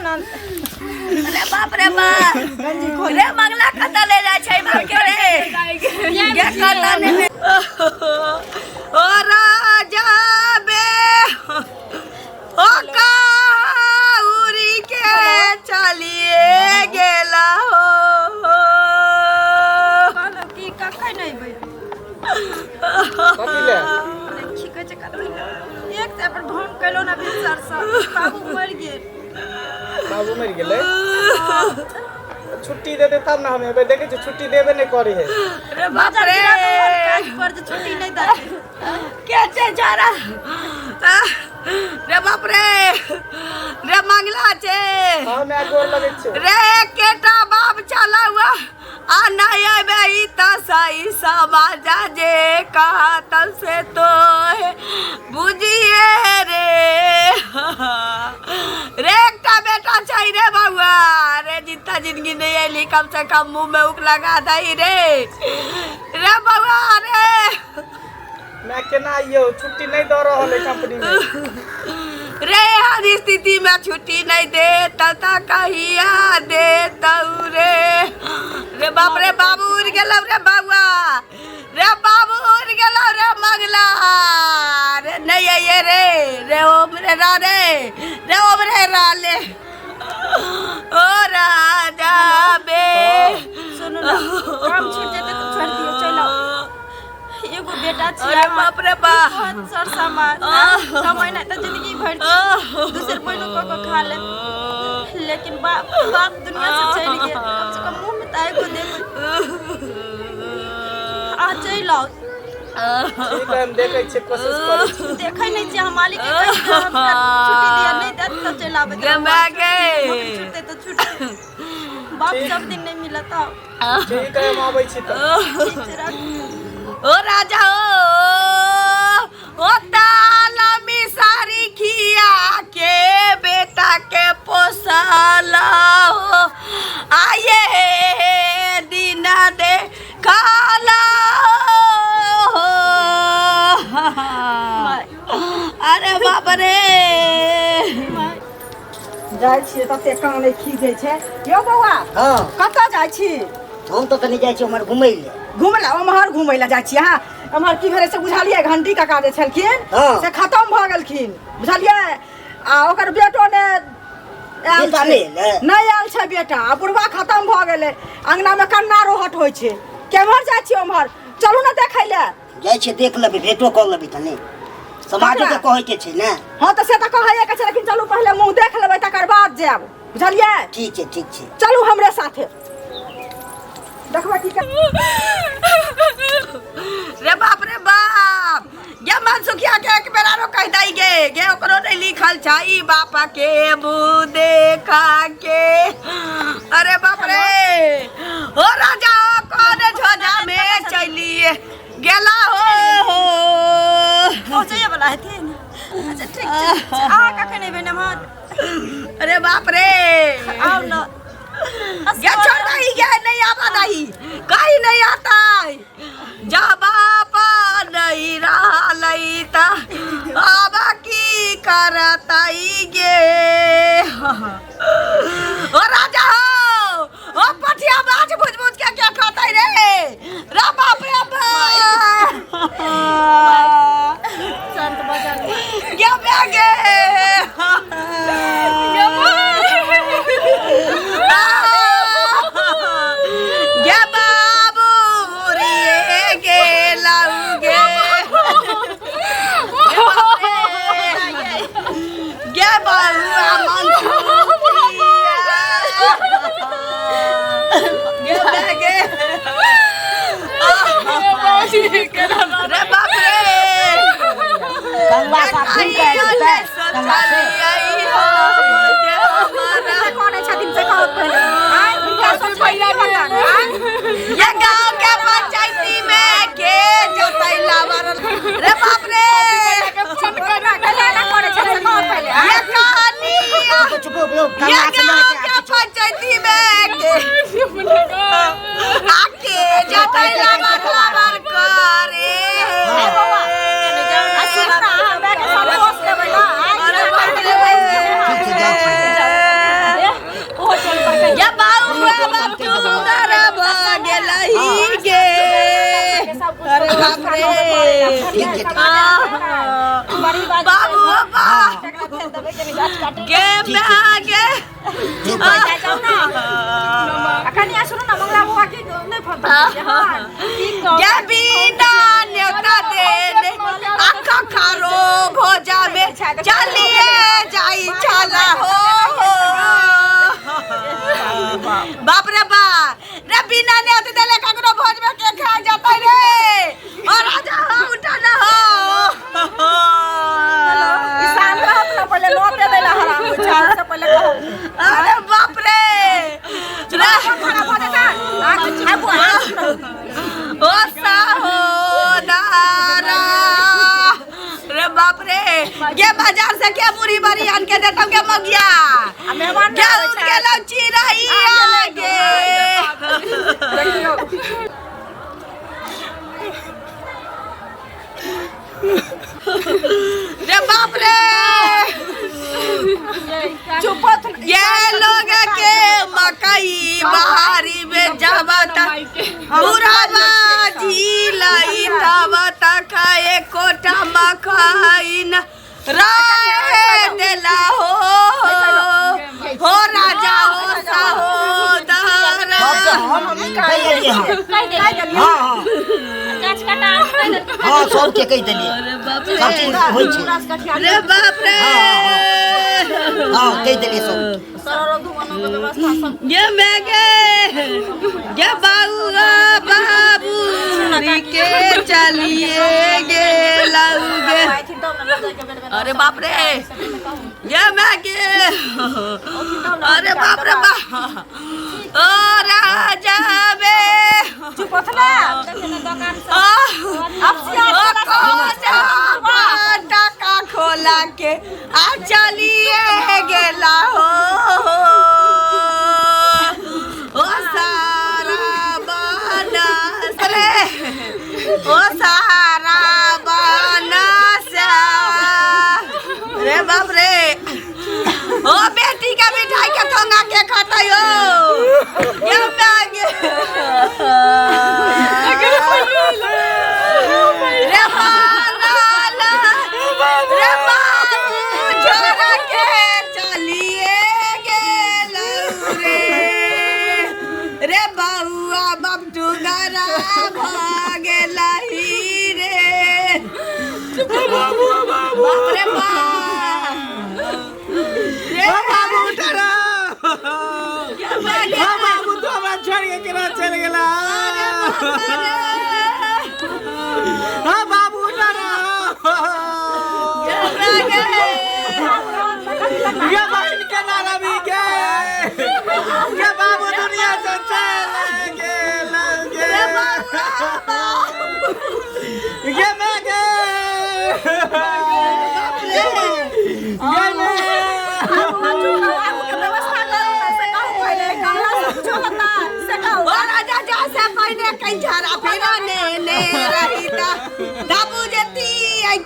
ना। अरे बाप रे बाप, रे मंगला कतऽ ले जाइ छै बाप के रे, गे कतऽ ने। ओ राजा बे, ओ काउरी के चलिए गेला हो। कहलहुँ कि कखन अयबै? कथी ले? की कहै छै कथी ले? एक तऽ अपन फोन केलहुँ ने भिनसरसँ, बाबू मरि गेल। बाबू मरि गेलै? छुट्टी दे दे तब ने हम एबै। देखै छी, छुट्टी देबे नहि करै है। रे बाप रे, काज पर जे छुट्टी नहि दै। के छै जारा? रे बाप रे, रे मंगला छै। हँ माय, गोर लगै छै। रे केटा बाप चला हुआ आ नहीं अबे ई त सही समाज जे कहतल से तो बुझिए रे। रे एकटा बेटा छै रे बउआ रे, जितना जिंदगी नहीं अली कम से कम मुंह में उक लगा दही रे। रे बउआ रे। मैं केना आइयो? छुट्टी नहीं दऽ रहल है कंपनी में। रे हर स्थिति में छुट्टी नहीं दे त कहिया दे रे? रे बाप रे, बाबू उड़ गेलौ रे बउआ रे, बाबू उड़ गेलौ रे। मंगला रे, नहीं आइए रे। रे ओम रे रा रे, रे ओम रे रा ले। ओ राजा बे, सुनू ने, काम छूट जेतै तऽ छोड़ि दियौ, चलि आउ। एगो बेटा छी। अरे बाप रे बाप, बहुत सर सामान कमेनाइ तऽ जिंदगी भरि छै, दोसर बहिनो कऽ कऽ खा लेब, लेकिन बाप, बाप दुनिया से चलि गेल, कम से कम मुँह में तऽ एगो देबै। अहाँ चलि आउ। ठीक है, हम देखै छियै, कोशिश करै छी। देखै नहि छियै, हम मालिक के कहि दिअ, हमरा छुट्टी दिअ, नहि देत तऽ चलि आबै। गे माय गे। नौकरी छुटतै तऽ छुटतै, बाप सब दिन नहि मिलत। आउ। ठीक है, हम आबै छी तऽ। ठीक छै, राखू। ओ राजा ओ, ओ ताला मिसारी खिया के बेटा के पोसला हो, आये दिन दे खाला हो। अरे बाप रे। जाइ छियै, तते कानै खीजै छै। यौ बौआ। हँ। कतऽ जाइ छी? हम तऽ कनि जाइ छी उम्हर घुमै लए। घुमै लए? ओम्हर घुमै लए जाइ छी अहाँ? एम्हर की भेलै से बुझलियै? घंटी काका जे छलखिन हँ। से खतम भऽ गेलखिन, बुझलियै? आ ओकर बेटो ने आयल बेटा छै। नहि एलै? नहि आयल छै बेटा, आ बुढ़वा खतम भऽ गेलै। अंगनामे कन्ना रोहट होइ छै। केम्हर जाइ छी ओम्हर? चलू ने देखै लए। जाइ छियै, देख लेबै, भेटो कऽ लेबै तनी समाजो के। ककरा? कहै के छै ने। हँ तऽ से तऽ कहैए के छै, लेकिन चलू, पहिले मुँह देख लेबै, तकर बाद जायब, बुझलियै? ठीक छै, ठीक छै। चलू हमरे साथे, देखबै की रे बाप रे बाप, गे मनसुखिया के एक बेर आरो कहि दई गे। गे ओकरो नहीं लिखल छै ई बापा के मुँह देखा के। अरे बाप रे, ओ राजा ओ, कौन झोजा में चलिए गेला हो हो? पहुँचैए वाला हेथिन। अच्छा, ठीक छै। अहाँ कखन एबै नमहर? अरे बाप रे। आउ ने। गे छोड़ दही गे, नहीं आवा नहीं, कहीं नहीं आता है। जा बापा नहीं रहलै त आब की करतै गे? ओ राजा हो, ओ पठिया माछ भुज भुज के क्या खातै रे? रे बाप रे बाप, शांत भऽ जाउ। गे बे गे, गे बाबू रे गे लाऊ गे, गे बउआ मनसुखिया गे बे गे। रे बाप रे। गंगा साफ घुमि कऽ आयल छै गंगा से। करै छथिन से कहू पहिले। आँय, हुनका सोचबै नहि पता। आँय? ये गांव के पंचायती में के जतै लावर? रे बाप रे। कहिया ना करै छथिन से कहू पहिले। आँय? ये कहानी चुप यौ, ये गंगा से गांव लऽ के पंचायती में के आके जतै लावर लावर करे? आ सुनू ने, अहाँ हमरा के संतोष देबै ने। आँय? अरे बाप रे। ठीक छै, जाइ छी। बाप रे। ठीक छै। बड़ी बात बाबू बा टका भेज देबै कनी गाछ काटे गे माय गे। ठीक। जाउ ना अखन यहाँ सुनू ना, मंगला बुआ के नहि फोन की कहू। गे बिना न्योता देने आखा खारो भोजा में चलिए जाई चला हो। बाप रे बा रे, बिना न्योता देले ककरो भोज में के खा जाता रे? और राजा हो, उठा ना हो। ईशान रहत ना, पहिले नोते दैला हराम होइ छै, से पहिले कहू। अरे बाप रे रे। खड़ा भऽ जेता आगू। ओ सहोदरा रे, बाप रे, गे बाजार से के मुरी बड़ी आन के देतौ के मगिया? आ मेहमान गे उठ गेलौ चिड़ैया गे। देखियौ। रे बाप रे। चुप। ये लोग के मकई बहारी में जावता बुढ़ावा झीलई तब खाए कोटा मकई न राय देला हो। हो राजा हो सहोदरा। सबके हम कहि देलियै हँ। कहि देलियै? हँ हँ। गाछ काटा कहि देलियै? हँ, सबके कहि देलियै, सब चीज होइ छै। रे बाप रे। हँ, कहि देलियै सब। व्यवस्था सब। ये मैं गे ये बाबूआ बाबू के चलिए गे लाऊगे। आइथिन तब ने लऽ जाइके बेर बेर। अरे बाप रे, ये मैं गे, अरे बाप रे बाप, ओ राजा बे। चुप ना। देखियौ ने दोकान से। ओ कोटा टाका खोला के आ चलिए गेला हो। ओ सारा बनस रे, ओ सारा बनस रे, बाप रे, ओ बेटी के मिठाई के थोंगा के खाता हो ये मांगे रे माला रे बाबू छोड़ के चलिए गेलौ रे। रे बउआ बबटू गरा भ गेलही रे। बाप रे बाप रे। बाबू उठा रे। हाँ बाबू, तू हमरा छोड़ के केना चल गेला? हाँ बाबू, उठा रे। ये बहन केना रवि गे? ये बाबू दुनिया से चल गेल गे। ये मैं गे, ये मैं। आगूके व्यवस्था करू ने, से कहू पहिले, कमला से कुछो होता से कहू। ओ राजा जा से पहले कहीं झाड़ा फेरा ने ने रही ता दाबू जती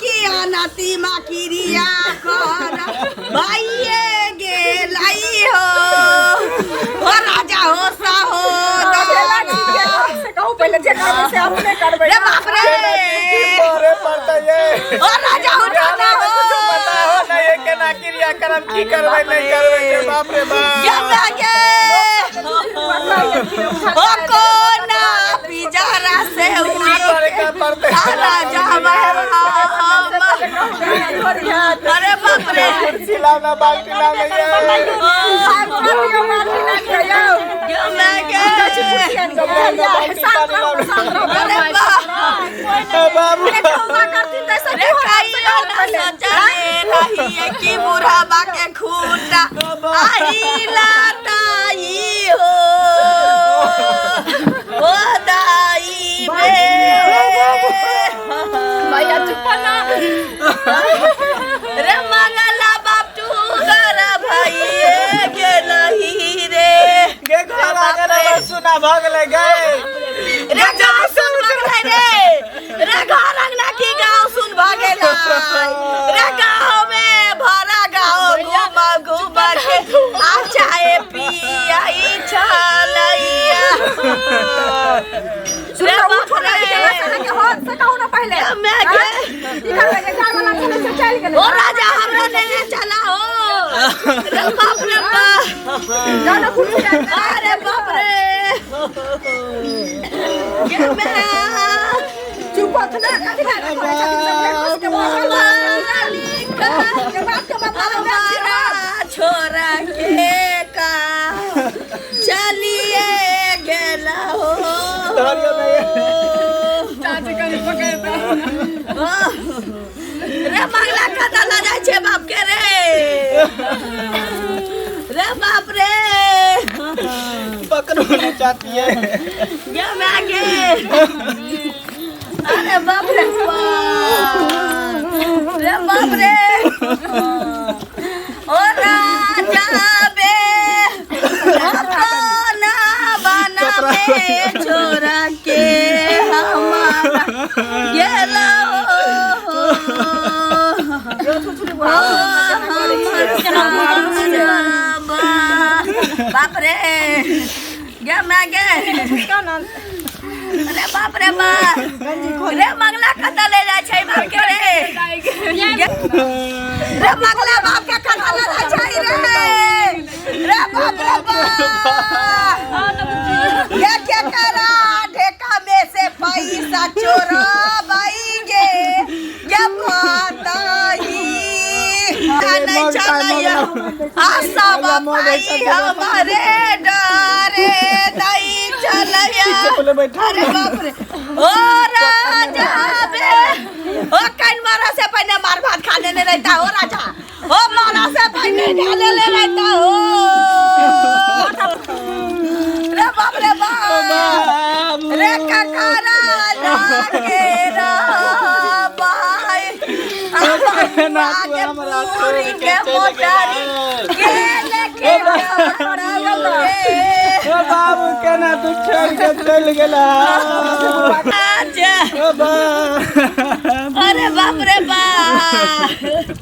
की आनाती मा किरिया कर भाइये गे लाई हो। ओ राजा हो साहो। से कहू पहिले, जे करबै से अपने करबै। रे बाप रे। करे पड़ता ये। ओ राजा उठा ना हो। कुछ पता हो नहीं है केना क्रियाक्रम की करबै नहीं करबै के। बाप रे बाप। ये लागे ओ कोना पिजरा से उड़ी करे का पड़ते। राजा। अरे बाप रे। कुर्सी लाना, बाल्टी लाना ये। ये लागे। अरे बाप बाबू रे, कहियो न सोचले रहिए कि बुढ़ाबा के खूंटा आई लाताई हो। ओ दाई बे। भैया चुप ना। रे मंगला बाप तू घर भाई के नहीं रे। गे घर आ गेलै, सुना भऽ गेलै गे। रे गाँव सुन भऽ गेलै रे। रे घर अंगना की गाँव सुन भऽ गेलै रे। गाँव में भरा गाँव घूम घूम के आ चाय पियाई छलैया रे। बाप रे। अहाँके होत से कहू ना पहिले। मैं के की करबै जे जाय वाला छलै से चलि गेलै। ओ राजा, हमरा लेने चला हो। रे बाप रे बाप। जाउ ने कुर्सी लए। अरे बाप रे, गे मैं। चुप होत ने, कथी लए करै छथिन से फेर बस के भऽ गेल। के बात के मतलब नहि छियै। हमारा छोरा के का चलिए गेला हो। रे मंगला कतऽ लऽ जाइ छै बाप के रे? रे बाप रे। पकड़ो नहीं चाहती है। गे मैं गे, अरे बाप रे बाप, रे बाप रे। ओ राजा बे अपना बना में छोरा के हमारा गेला हो। बाप रे, गे मैं गे। अरे बाप रे बाप, रे मंगला कतऽ ले जाइ छै बाप के रे? रे मंगला, बाप के कतऽ ले जाइ छै रे? रे बाप रे बाप, ये के करा ढेका में से पैसा चोराबाएंगे? ये बताई नहीं चलैया आशा बापाई हमारे डरे नहीं चलैया। बैठा। अरे बाप रे, ओ राजा बे, ओ कन मारा से पहले मार भात खा लेने रहता। ओ राजा, ओ मारा से पहले खा लेने रहता। ओ रे बाप रे बाप, रे ककारा के भाई ना तू हमरा छोड़ पूरी के के चल मोटारी गेल। के लेके ओ बाबू, केना तू छोड़ के चल गेला? अच्छा। ओ बाबू। अरे बाप रे बाप।